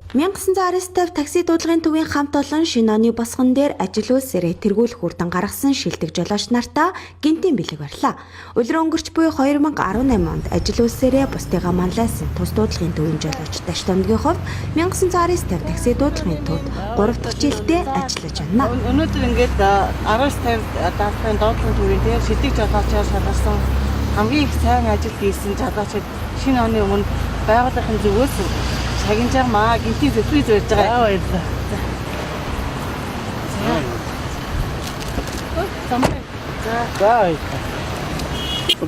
1995 такси дуудлагын төвийн хамт олон шинэ оны босгон дээр ажил үйлсээрээ тэргүүлэх үр дүн гаргасан шилдэг жолооч нартаа гэнтийн бэлэг барьлаа. Улиран өнгөрч буй 2018 онд ажил үйлсээрээ бусдыгаа манлайлсан тус дуудлагын төвийн жолооч Дашдондгийн хувьд 1995 такси дуудлагын төвд 3 дахь жилдээ ажиллаж байна. Өнөөдөр ингээд 1950 даатгын дуудлага төвийн дээр шилдэг жолоочоор шалгарсан хамгийн их сайн ажил хийсэн жолоочид шинэ оны өмнө байгууллагын зүгээс шагнаж маа гинтийн сюрприз барьж байгаа. За, баярлалаа. За. За, баярлалаа.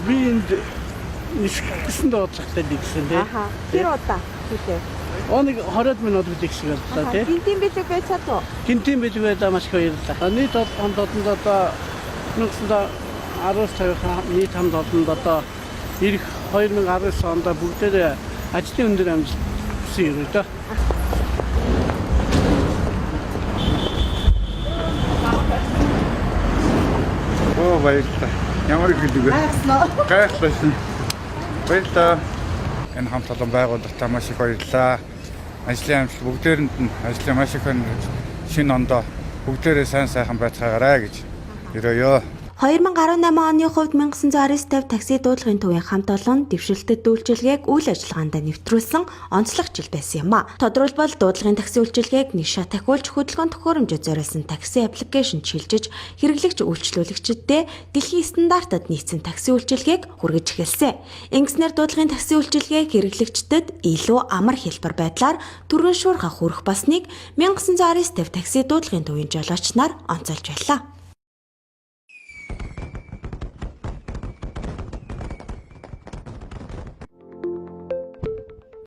Би энд нисгсэн дуудлагатай нэгсэн тий. Аха. Тэр удаа хийлээ. Оныг 20 минут бид хэсэг боллоо тий. Гинтийн бэлэг байж чадав. Гинтийн бэлэг байлаа, маш их баярлалаа. Нийт хамт олонд одоо 1915 нийт хамт олонд одоо ирэх 2019 онд бүгдээрээ ажлын өндөр амжилт хүсэн юм дөө. Оо, баярлалаа. Ямар их хэлэг вэ? Гайхлаа. Баярлалаа. Энэ хамт олон байгууллагатаа маш их баярлалаа. Ажлын амжилт бүгдээрэнд нь, ажлын маш их шинэ ондоо бүгдээрээ сайн сайхан байцгаагаарай гэж ерөөё. 2018 оны хувьд 1995 такси дуудлагын төвийн хамт олон дэвшилтэт үйлчилгээг үйл ажиллагаанд нэвтрүүлсэн онцлог жил байсан юм а. Тодорхойлбол дуудлагын такси үйлчилгээг нэг шат тахиулж хөдөлгөөн төхөөрөмжөд зориулсан такси аппликейшн шилжиж, хэрэглэгч үйлчлүүлэгчдэд дэлхийн стандартад нийцсэн такси үйлчилгээг хүргэж эхэлсэн. Ингэснээр дуудлагын такси үйлчилгээг хэрэглэгчдэд илүү амар хялбар байдлаар түргэн шуурга хүрэх болсныг 1995 такси дуудлагын төвийн жолооч нар онцолж байлаа.